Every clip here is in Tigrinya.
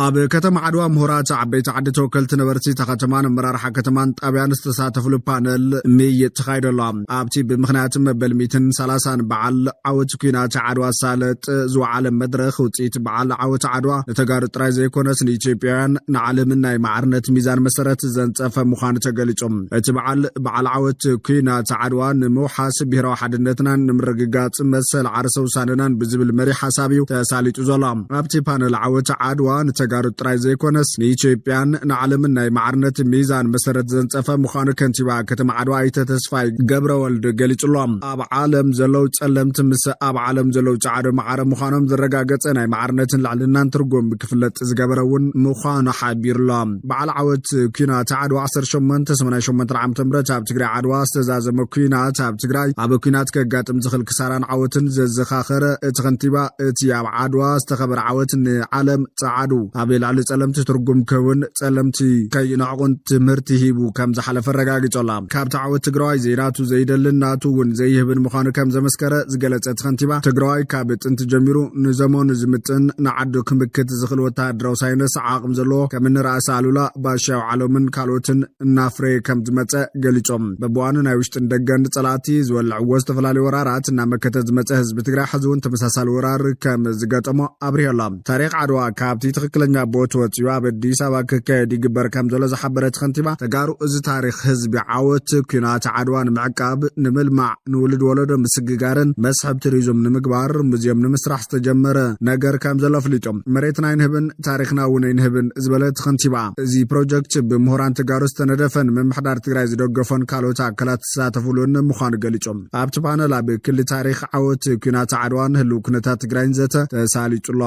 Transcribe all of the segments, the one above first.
ኣብ ከተማ ዓድዋ ምሁራት፣ ዓበይቲ ዓዲ፣ ተወከልቲ ነበርቲ እታ ከተማን ኣመራርሓ ከተማን ጣብያን ዝተሳተፍሉ ፓነል ምይይጥ ተኻይዱ ኣሎ። ኣብቲ ብምኽንያት መበል ሚእትን ሰላሳን በዓል ዓወት ኲናት ዓድዋ ሳለጥ ዝወዓለ መድረኽ፣ ውፅኢት በዓል ዓወት ዓድዋ ንተጋሩ ጥራይ ዘይኮነስ ንኢትዮጵያውያን ንዓለምን ናይ ማዕርነት ሚዛን መሰረት ዘንጸፈ ምዃኑ ተገሊጹ። እቲ በዓል፣ በዓል ዓወት ኲናት ዓድዋ ንምውሓስ ብሄራዊ ሓድነትናን ንምርግጋጽ መሰል ዓርሰ ውሳነናን ብዝብል መሪ ሓሳብ እዩ ተሳሊጡ ዘሎ። ኣብቲ ፓነል ዓወት ዓድዋ ንተጋሩ ጥራይ ዘይኮነስ ንኢትዮጵያን ንዓለምን ናይ ማዕርነት ሚዛን መሰረት ዘንጸፈ ምዃኑ ከንቲባ ከተማ ዓድዋ ኣይተ ተስፋይ ገብረወልድ ገሊጹ ኣሎ። ኣብ ዓለም ዘለዉ ጸለምቲ ምስ ኣብ ዓለም ዘለዉ ጻዕዶ ማዕረ ምዃኖም ዘረጋገጸ ናይ ማዕርነትን ልዕልናን ትርጉም ክፍለጥ ዝገበረ እውን ምዃኑ ሓቢሩ ኣሎ። በዓል ዓወት ኲናት ዓድዋ ዓሰርተ ሸሞንተ ሰማንያ ሸሞንተ ዓመተ ምህረት ኣብ ትግራይ ዓድዋ ዝተዛዘመ ኲናት፣ ኣብ ትግራይ ኣብ ኲናት ከጋጥም ዝኽእል ክሳራን ዓወትን ዘዘኻኸረ እቲ ከንቲባ፣ እቲ ኣብ ዓድዋ ዝተኸበረ ዓወት ንዓለም ጸዓዱ ኣብ ልዕሊ ጸለምቲ ትርጉም ክህብን ጸለምቲ ከይንዕቑን ትምህርቲ ሂቡ ከም ዝሓለፈ ኣረጋጊጹ ኣሎ። ካብቲ ዓወት ትግራዋይ ዘይናቱ ዘይደልን ናቱ እውን ዘይህብን ምዃኑ ከም ዘመስከረ ዝገለጸ እቲ ከንቲባ፣ ትግራዋይ ካብ ጥንቲ ጀሚሩ ንዘመኑ ዝምጥን ንዓዱ ክምክት ዝኽእል ወተሃደራዊ ሳይንስ ዓቕሚ ዘለዎ ከም እኒ ራእሲ ኣሉላ፣ ባሻ ዓሎምን ካልኦትን እናፍረየ ከም ዝመጸ ገሊጾም። በብዋኑ ናይ ውሽጥን ደገን ጸላእቲ ዝወልዕዎ ዝተፈላለዩ ወራራት እናመከተ ዝመጸ ህዝቢ ትግራይ ሕዚ እውን ተመሳሳሊ ወራር ከም ዝገጠሞ ኣብሪሆ ኣሎ። ታሪኽ ዓድዋ ካብቲ ትኽክለኛ ቦት ወጺኡ ኣብ ኣዲስ ኣበባ ክካየድ ይግበር ከም ዘሎ ዝሓበረት ከንቲባ፣ ተጋሩ እዚ ታሪኽ ህዝቢ ዓወት ኲናት ዓድዋ ንምዕቃብ፣ ንምልማዕ፣ ንውሉድ ወለዶ ምስግጋርን መስሕብ ቱሪዝም ንምግባር ሙዚየም ንምስራሕ ዝተጀመረ ነገር ከም ዘሎ ኣፍሊጦም። መሬትና ኣይንህብን፣ ታሪኽና እውን ኣይንህብን ዝበለት ከንቲባ፣ እዚ ፕሮጀክት ብምሁራን ተጋሩ ዝተነደፈን ምምሕዳር ትግራይ ዝደገፎን ካልኦት ኣካላት ዝተሳተፉሉን ምዃኑ ገሊጾም። ኣብቲ ፓነል ኣብ ክሊ ታሪኽ ዓወት ኲናት ዓድዋን ህልው ኩነታት ትግራይን ዘተ ተሳሊጡ ኣሎ።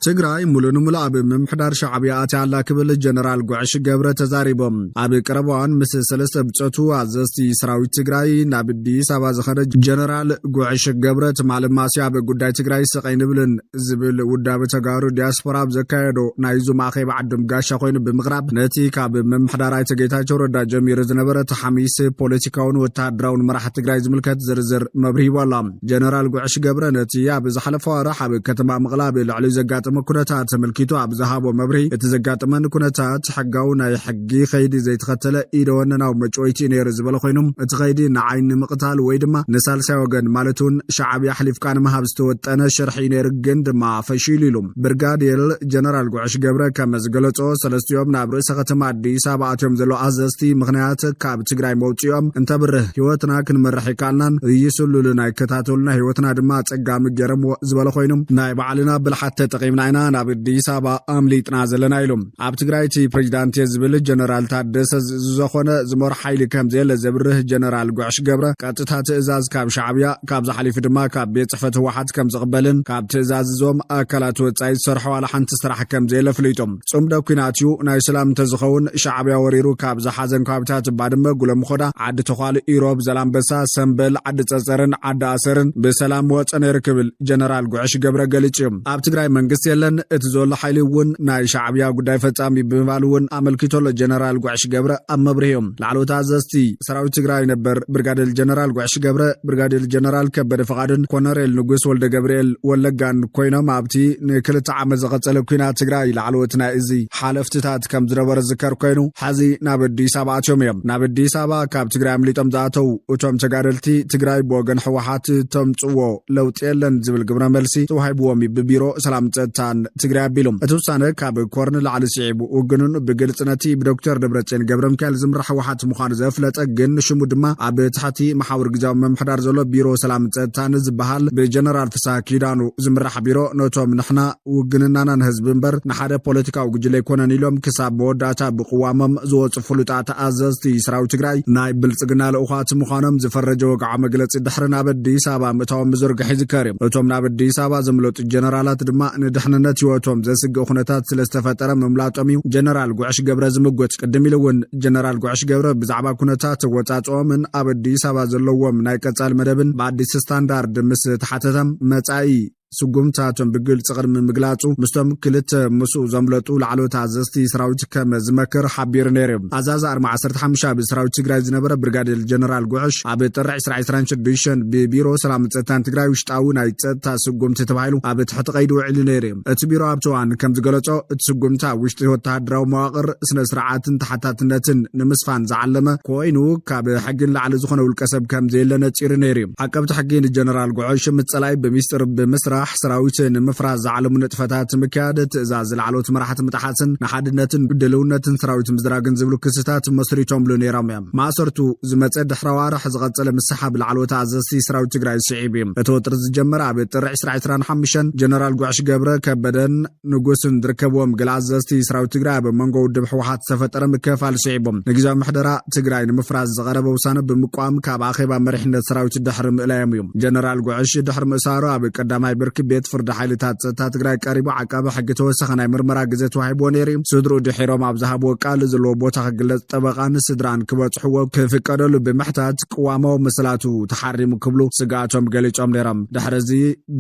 ትግራይ ሙሉ ንሙሉ ኣብ ምምሕዳር ሻዕብያ ኣትያ ኣላ ክብል ጀነራል ጉዕሽ ገብረ ተዛሪቦም። ኣብ ቀረባ እዋን ምስ ሰለስተ ብጾቱ ኣዘዝቲ ሰራዊት ትግራይ ናብ ኣዲስ ኣበባ ዝኸደ ጀነራል ጉዕሽ ገብረ፣ ትማሊ ማስያ ኣብ ጉዳይ ትግራይ ስቕ ኣይንብልን ዝብል ውዳበ ተጋሩ ዲያስፖራ ኣብ ዘካየዶ ናይ ዙም ኣኼባ ዓዶም ጋሻ ኮይኑ ብምቕራብ፣ ነቲ ካብ ምምሕዳር ኣይተ ጌታቸው ረዳ ጀሚሩ ዝነበረ ተሓሚስ ፖለቲካውን ወተሃደራውን መራሒ ትግራይ ዝምልከት ዝርዝር መብርሂ ሂቡ ኣሎ። ጀነራል ጉዕሽ ገብረ ነቲ ኣብ ዝሓለፈ ወርሒ ኣብ ከተማ መቐለ ኣብ ልዕሊ ዘጋጠመ ኩነታት ተመልኪቱ ኣብ ዝሃቦ መብርሂ፣ እቲ ዘጋጠመኒ ኩነታት ሕጋዊ ናይ ሕጊ ከይዲ ዘይተኸተለ ኢደ ወነናዊ መጭወይቲ እዩ ነይሩ ዝበለ ኮይኑ፣ እቲ ከይዲ ንዓይ ንምቕታል ወይ ድማ ንሳልሳይ ወገን ማለት እውን ሻዕብያ ኣሕሊፍካ ንምሃብ ዝተወጠነ ሽርሒ እዩ ነይሩ፣ ግን ድማ ፈሺሉ ኢሉ። ብርጋዴር ጀነራል ጉዕሽ ገብረ ከም ዝገለጾ፣ ሰለስቲኦም ናብ ርእሰ ከተማ ኣዲስ ኣበባ ኣትዮም ዘለዉ ኣዘዝቲ ምኽንያት ካብ ትግራይ መውፅኦም እንተብርህ ህይወትና ክንመርሕ ይከኣልናን ይስሉልና ይከታተሉና፣ ህይወትና ድማ ኣፀጋሚ ገይሮምዎ ዝበለ ኮይኑ፣ ናይ ባዕልና ብልሓት ተጠቒምና ኢና ናብ ኣዲስ ኣበባ ኣምሊጥና ዘለና ኢሉ። ኣብ ትግራይ እቲ ፕሬዚዳንት እየ ዝብል ጀነራል ታደሰ ዝእዝዞ ኮነ ዝመርሖ ሓይሊ ከም ዘየለ ዘብርህ ጀነራል ጉዕሽ ገብረ፣ ቀጥታ ትእዛዝ ካብ ሻዕብያ፣ ካብዚ ሓሊፉ ድማ ካብ ቤት ጽሕፈት ህወሓት ከም ዝቕበልን ካብ ትእዛዝ እዞም ኣካላት ወጻኢ ዝሰርሖ ዋላ ሓንቲ ስራሕ ከም ዘየለ ኣፍሊጡ። ጽምዶ ኲናት እዩ፣ ናይ ሰላም እንተዝኸውን ሻዕብያ ወሪሩ ካብዚ ሓዘን ከባቢታት ባድመ፣ ጉለምኾዳ፣ ዓዲ ተዃል፣ ኢሮብ፣ ዘላንበሳ፣ ሰምበል፣ ዓዲ ጸጸርን ዓዲ ኣሰርን ብሰላም ወጸ ነይሩ ክብል ጀነራል ጉዕሽ ገብረ ገሊጹ እዩ። ኣብ ትግራይ መንግስቲ የለን፣ እቲ ዘሎ ሓይሊ እውን ናይ ሻዕብያ ጉዳይ ፈጻሚ ብምባል እውን ኣመልኪቱ ኣሎ ጀነራል ጉዕሽ ገብረ ኣብ መብርሂኦም። ላዕለዎት ኣዘዝቲ ሰራዊት ትግራይ ነበር ብርጋዴር ጀነራል ጉዕሽ ገብረ፣ ብርጋዴር ጀነራል ከበደ ፍቓዱን ኮነሬል ንጉስ ወልደ ገብርኤል ወለጋን ኮይኖም ኣብቲ ንክልተ ዓመት ዝቐጸለ ኲናት ትግራይ ላዕለዎት ናይ እዚ ሓለፍትታት ከም ዝነበረ ዝከር ኮይኑ፣ ሕዚ ናብ ኣዲስ ኣበባ ኣትዮም እዮም። ናብ ኣዲስ ኣበባ ካብ ትግራይ ኣምሊጦም ዝኣተው እቶም ተጋደልቲ፣ ትግራይ ብወገን ህወሓት ተምጽዎ ለውጢ የለን ዝብል ግብረ መልሲ ተዋሂብዎም እዩ ብቢሮ ሰላም ጸጥታን ትግራይ ኣቢሉ። እቲ ውሳነ ካብ ኮር ንላዕሊ ስዒቡ ውግኑን ብግልጽ ነቲ ብዶክተር ደብረጽዮን ገብረ ሚካኤል ዝምራሕ ህወሓት ምዃኑ ዘፍለጠ፣ ግን ሽሙ ድማ ኣብ ትሕቲ መሓውር ግዝያዊ ምምሕዳር ዘሎ ቢሮ ሰላም ጸጥታን ዝበሃል ብጀነራል ፍስሃ ኪዳኑ ዝምራሕ ቢሮ፣ ነቶም ንሕና ውግንናና ንህዝቢ እምበር ንሓደ ፖለቲካዊ ጉጅለ ኣይኮነን ኢሎም ክሳብ መወዳእታ ብቅዋሞም ዝወፁ ፍሉጣት ኣዘዝቲ ሰራዊት ትግራይ ናይ ብልፅግና ልኡኻት ምዃኖም ዝፈረጀ ወግዓዊ መግለፂ ድሕሪ ናብ ኣዲስ ኣበባ ምእታዎም ምዝርግሑ ይዝከር እዩ። እቶም ናብ ኣዲስ ኣበባ ዘምለጡ ጀነራላት ድማ ንድሕንነት ህይወቶም ዘስግእ ኩነታት ስለዝተፈጠረ ምምላጦም እዩ ጀነራል ጉዕሽ ገብረ ዝምጉት። ቅድም ኢሉ እውን ጀነራል ጉዕሽ ገብረ ብዛዕባ ኩነታት ኣወፃፅኦምን ኣብ ኣዲስ ኣበባ ዘለዎም ናይ ቀፃሊ መደብን ብኣዲስ ስታንዳርድ ምስ ተሓተተ፣ መፃኢ ስጉምታቶም ብግልፂ ቅድሚ ምግላፁ ምስቶም ክልተ ምስኡ ዘምለጡ ላዕለዎት ኣዘዝቲ ሰራዊት ከም ዝመክር ሓቢሩ ነይሩ። ኣዛዚ ኣርማ ዓሰርተ ሓሙሽተ ኣብ ሰራዊት ትግራይ ዝነበረ ብርጋዴር ጀነራል ጉዕሽ ኣብ ጥሪ ዕስራ ዕስራን ሽዱሽተን ብቢሮ ሰላም ጸጥታን ትግራይ ውሽጣዊ ናይ ጸጥታ ስጉምቲ ተባሂሉ ኣብ ትሕቲ ቀይዲ ውዒሉ ነይሩ። እቲ ቢሮ ኣብቲ እዋን ከም ዝገለጾ፣ እቲ ስጉምቲ ኣብ ውሽጢ ወተሃደራዊ መዋቕር ስነ ስርዓትን ተሓታትነትን ንምስፋን ዝዓለመ ኮይኑ፣ ካብ ሕጊ ንላዕሊ ዝኾነ ውልቀ ሰብ ከም ዘየለ ነጺሩ ነይሩ። ዓቀብቲ ሕጊ ንጀነራል ጉዕሽ ምስ ጸላኢ ብሚስጥር ብምስራሕ ሰራዊት ንምፍራስ ዝዓለሙ ንጥፈታት ምክያድ፣ ትእዛዝ ላዕለዎት መራሕቲ ምጥሓስን ንሓድነትን ድልውነትን ሰራዊት ምዝራግን ዝብሉ ክስታት መስሪቶምሉ ነይሮም እዮም። ማእሰርቱ ዝመጸ ድሕሪ ኣዋርሕ ዝቐጸለ ምስሓብ ላዕለዎት ኣዘዝቲ ሰራዊት ትግራይ ስዒብ እዩ። እቲ ወጥሪ ዝጀመረ ኣብ ጥሪ ዕስራ ዕስራን ሓሙሽተን ጀነራል ጉዕሽ ገብረ ከበደን ንጉስን ዝርከብዎም ገለ ኣዘዝቲ ሰራዊት ትግራይ ኣብ መንጎ ውድብ ህወሓት ዝተፈጠረ ምክፍፋል ስዒቦም ንግዛዊ ምሕደራ ትግራይ ንምፍራስ ዝቐረበ ውሳነ ብምቋም ካብ ኣኼባ መሪሕነት ሰራዊት ድሕሪ ምእላዮም እዩ። ጀነራል ጉዕሽ ድሕሪ ምእሳሩ ኣብ ቀዳማይ ብርኪ ቤት ፍርዲ ሓይልታት ጸጥታ ትግራይ ቀሪቡ ዓቃቢ ሕጊ ተወሳኺ ናይ ምርመራ ግዜ ተዋሂብዎ ነይሩ እዩ። ስድርኡ ድሒሮም ኣብ ዝሃብዎ ቃል ዘለዎ ቦታ ክግለጽ ጠበቓን ስድራን ክበጽሕዎ ክፍቀደሉ ብምሕታት ቅዋማዊ መሰላቱ ተሓሪሙ ክብሉ ስግኣቶም ገሊጾም ነይሮም። ድሕሪ እዚ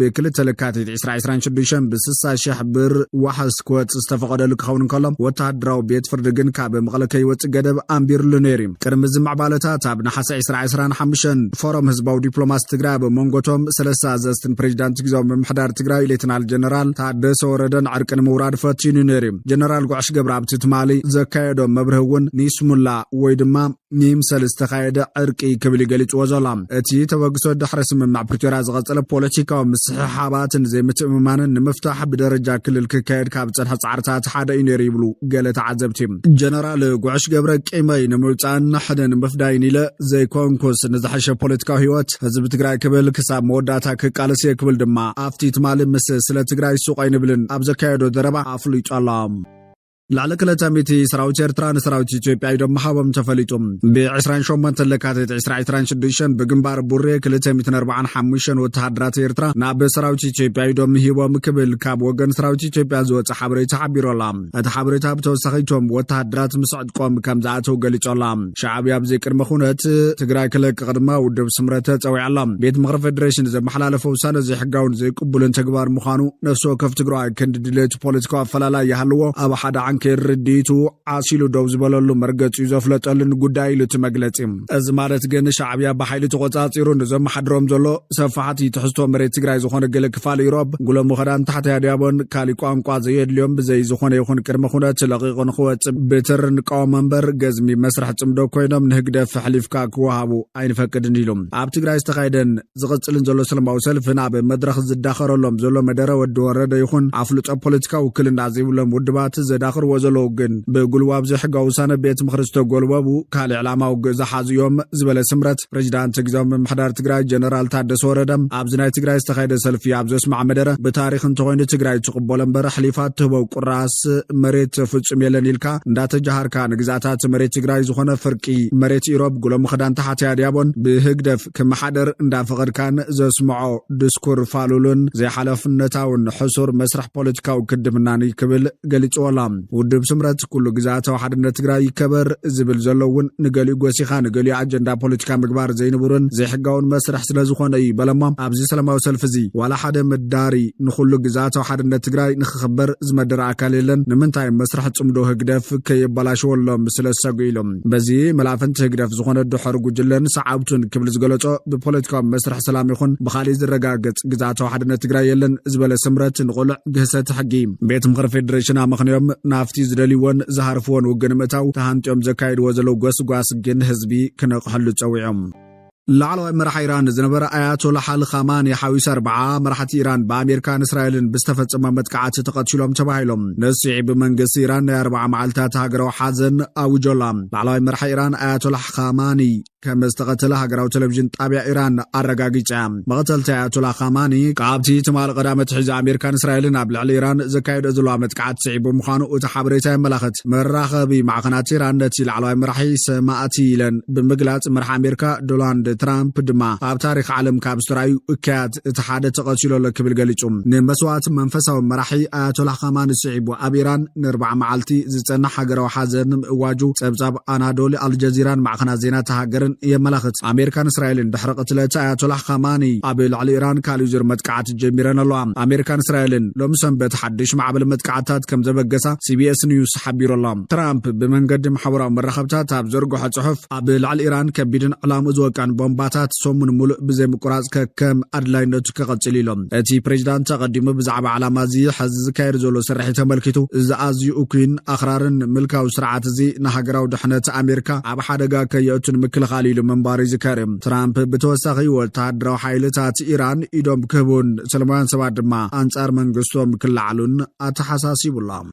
ብክልተ ለካቲት ዕስራ ዕስራን ሽዱሽተን ብ60 ሺሕ ብር ዋሕስ ክወጽእ ዝተፈቐደሉ ክኸውን እንከሎ፣ ወተሃደራዊ ቤት ፍርዲ ግን ካብ መቐለ ከይወጽእ ገደብ ኣንቢርሉ ነይሩ እዩ። ቅድሚ እዚ ምዕባለታት ኣብ ነሓሰ ዕስራ ዕስራን ሓሙሽተን ፎረም ህዝባዊ ዲፕሎማሲ ትግራይ ኣብ መንጎቶም ሰለስተ ኣዘዝትን ፕሬዚዳንት ግዛዊ ምምሕዳር ትግራይ ሌተናል ጀነራል ታደሰ ወረደን ዕርቂ ንምውራድ ፈቲኑ ነይሩ እዩ። ጀነራል ጉዕሽ ገብረ ኣብቲ ትማሊ ዘካየዶ መብርሂ እውን ኒስሙላ ወይ ድማ ንይምሰል ዝተኻየደ ዕርቂ ክብል እዩ ገሊጽዎ ዘሎ። እቲ ተበግሶ ድሕሪ ስምምዕ ፕሪቶርያ ዝቐጸለ ፖለቲካዊ ምስሕሓባትን ዘይምትእምማንን ንምፍታሕ ብደረጃ ክልል ክካየድ ካብ ዝጸንሐ ጻዕርታት ሓደ እዩ ነይሩ ይብሉ ገለ ተዓዘብቲ። ጀነራል ጉዕሽ ገብረ ቂመይ ንምውጻእን ንሕነ ንምፍዳይን ኢለ ዘይኮንኩስ ንዝሐሸ ፖለቲካዊ ህይወት ህዝቢ ትግራይ ክብል ክሳብ መወዳእታ ክቃለስ እየ ክብል ድማ ኣብቲ ትማሊ ምስ ስለ ትግራይ ሱቕ ኣይንብልን ኣብ ዘካየዶ ዘረባ ኣፍሊጡ ኣሎ። ልዕሊ ክልተ ሚእቲ ሰራዊት ኤርትራ ንሰራዊት ኢትዮጵያ ኢዶም ምሃቦም ተፈሊጡ። ብ28 ለካቲት ዕስራ ዕስራን ሽዱሽተን ብግንባር ቡሬ ክልተ ሚእትን ኣርባዓን ሓሙሽተን ወተሃደራት ኤርትራ ናብ ሰራዊት ኢትዮጵያ ኢዶም ሂቦም ክብል ካብ ወገን ሰራዊት ኢትዮጵያ ዝወጸ ሓበሬታ ሓቢሩ ኣሎ። እቲ ሓበሬታ ብተወሳኺ እቶም ወተሃደራት ምስ ዕጥቆም ከም ዝኣተው ገሊጹ ኣሎ። ሻዕብያ ኣብ ዘይቅድመ ኩነት ትግራይ ክለቅቕ ድማ ውድብ ስምረት ጸዊዑ ኣሎ። ቤት ምኽሪ ፌዴሬሽን ዘመሓላለፈ ውሳነ ዘይሕጋውን ዘይቅቡልን ተግባር ምዃኑ ነፍሲ ወከፍ ትግራዋይ ክንዲ ድሌቱ ፖለቲካዊ ኣፈላላይ ይሃልዎ ኣብ ሓደ ዓንኬል ርድኢቱ ዓሲሉ ደው ዝበለሉ መርገጺኡ ዘፍለጠሉን ጉዳይ ኢሉ እቲ መግለጺ። እዚ ማለት ግን ሻዕብያ ብሓይሊ ተቖጻጺሩ ንዘመሓድሮም ዘሎ ሰፋሕቲ ትሕዝቶ መሬት ትግራይ ዝኾነ ገለ ክፋል ኢሮብ፣ ጉሎም ውኸዳን ታሕቲ ኣድያቦን ካሊእ ቋንቋ ዘየድልዮም ብዘይ ዝኾነ ይኹን ቅድመ ኩነት ለቒቑ ንኽወጽእ ብትሪ ንቃወሞ እምበር ገዝሚ መስርሕ ጽምዶ ኮይኖም ንህግደፍ ኣሕሊፍካ ክወሃቡ ኣይንፈቅድን ኢሉ። ኣብ ትግራይ ዝተኻየደን ዝቕጽልን ዘሎ ሰላማዊ ሰልፍን ኣብ መድረኽ ዝዳኸረሎም ዘሎ መደረ ወዲ ወረደ ይኹን ኣፍልጦ ፖለቲካዊ ውክልና ዘይብሎም ውድባት ዘዳኽርዎ ዘለዉ ግን ብጉልባብ ዘይሕጋዊ ውሳነ ቤት ምኽሪ ዝተጎልበቡ ካልእ ዕላማ ውግእ ዝሓዙ እዮም ዝበለ ስምረት ፕሬዚዳንት ግዛዊ ምምሕዳር ትግራይ ጀነራል ታደሰ ወረደ ኣብዚ ናይ ትግራይ ዝተኻየደ ሰልፊ ኣብ ዘስማዕ መደረ ብታሪኽ እንተኾይኑ ትግራይ ትቕበሎ እምበር ኣሕሊፋ ትህቦ ቁራስ መሬት ፍጹም የለን ኢልካ እንዳተጃሃርካ ንግዛታት መሬት ትግራይ ዝኾነ ፍርቂ መሬት ኢሮብ ጉሎም ክዳን ታሕቲ ኣድያቦን ብህግደፍ ክመሓደር እንዳፈቐድካን ዘስምዖ ድስኩር ፋሉሉን ዘይሓላፍነታውን ሕሱር መስርሕ ፖለቲካዊ ክድምናን እዩ ክብል ገሊጽዎ ኣሎ። ውድብ ስምረት ኩሉ ግዛታዊ ሓድነት ትግራይ ይከበር ዝብል ዘሎ እውን ንገሊኡ ጎሲኻ ንገሊኡ ኣጀንዳ ፖለቲካ ምግባር ዘይንቡርን ዘይሕጋውን መስርሕ ስለ ዝኾነ እዩ በለሞ። ኣብዚ ሰላማዊ ሰልፊ እዚ ዋላ ሓደ መዳሪ ንኹሉ ግዛታዊ ሓድነት ትግራይ ንክኽበር ዝመደረ ኣካል የለን። ንምንታይ መስርሕ ጽምዶ ህግደፍ ከየበላሽወሎም ስለ ዝሰጉ ኢሎም። በዚ መላፍንቲ ህግደፍ ዝኾነ ድሕር ጉጅለን ሰዓብቱን ክብል ዝገለጾ ብፖለቲካዊ መስርሕ ሰላም ይኹን ብኻሊእ ዝረጋገጽ ግዛታዊ ሓድነት ትግራይ የለን ዝበለ ስምረት ንቑልዕ ግህሰት ሕጊ ቤት ምኽሪ ፌዴሬሽን ኣመኽንዮም ናፍቲ ዝደልይዎን ዝሃርፍዎን ውግን ምእታው ተሃንጥዮም ዘካይድዎ ዘለዉ ጎስጓስ ግን ህዝቢ ክነቕሐሉ ጸዊዖም። ላዕለዋይ መራሒ ኢራን ዝነበረ ኣያቶላ ሓሊ ኻማኒ ሓዊሱ ኣርባዓ መራሕቲ ኢራን ብኣሜሪካን እስራኤልን ብዝተፈጸመ መጥቃዕቲ ተቐቲሎም ተባሂሎም። ነዚ ስዒቡ መንግስቲ ኢራን ናይ ኣርባዓ መዓልታት ሃገራዊ ሓዘን ኣውጆላ። ላዕለዋይ መራሒ ኢራን ኣያቶላ ኻማኒ ከም ዝተቐተለ ሃገራዊ ቴሌቪዥን ጣብያ ኢራን ኣረጋጊጻ። መቐተልቲ ኣያቶላ ኻማኒ ካብቲ ትማሊ ቀዳመ ኣትሒዙ ኣሜሪካን እስራኤልን ኣብ ልዕሊ ኢራን ዘካየዶ ዘለዋ መጥቃዕቲ ስዒቡ ምዃኑ እቲ ሓበሬታ የመላኽት። መራኸቢ ማዕኸናት ኢራን ነቲ ላዕለዋይ መራሒ ሰማእቲ ኢለን ብምግላጽ መራሒ ኣሜሪካ ዶናልድ ትራምፕ ድማ ኣብ ታሪኽ ዓለም ካብ ዝተራእዩ እከያት እቲ ሓደ ተቐቲሉ ኣሎ ክብል ገሊጹ። ንመስዋእቲ መንፈሳዊ መራሒ ኣያቶላህ ኻማኒ ስዒቡ ኣብ ኢራን ንርባዕ መዓልቲ ዝጸንሕ ሃገራዊ ሓዘን ምእዋጁ ጸብጻብ ኣናዶል፣ ኣልጀዚራን ማዕኸናት ዜና እታ ሃገርን የመላኽት። ኣሜሪካን እስራኤልን ድሕሪ ቅትለት ኣያቶላህ ኻማኒ ኣብ ልዕሊ ኢራን ካልእ ዙር መጥቃዕቲ ጀሚረን ኣለዋ። ኣሜሪካን እስራኤልን ሎሚ ሰንበት ሓድሽ ማዕበል መጥቃዕትታት ከም ዘበገሳ ሲቢኤስ ኒውስ ሓቢሩ ኣሎ። ትራምፕ ብመንገዲ ማሕበራዊ መራኸብታት ኣብ ዘርግሖ ጽሑፍ ኣብ ልዕሊ ኢራን ከቢድን ዕላምኡ ዝወቀን ቦምባታት ሰሙን ሙሉእ ብዘይ ምቁራጽ ከከም ኣድላይነቱ ክቐጽል ኢሎም። እቲ ፕሬዚዳንት ኣቐዲሙ ብዛዕባ ዕላማ እዚ ሕዚ ዝካየድ ዘሎ ስርሒ ተመልኪቱ እዚ ኣዝዩ እኩይን ኣኽራርን ምልካዊ ስርዓት እዚ ንሃገራዊ ድሕነት ኣሜሪካ ኣብ ሓደጋ ከየእቱ ንምክልኻል ኢሉ ምንባሩ ይዝከር። ትራምፕ ብተወሳኺ ወታደራዊ ሓይልታት ኢራን ኢዶም ክህቡን ሰለማውያን ሰባት ድማ ኣንጻር መንግስቶም ክለዓሉን ኣተሓሳሲቡ ኣሎ።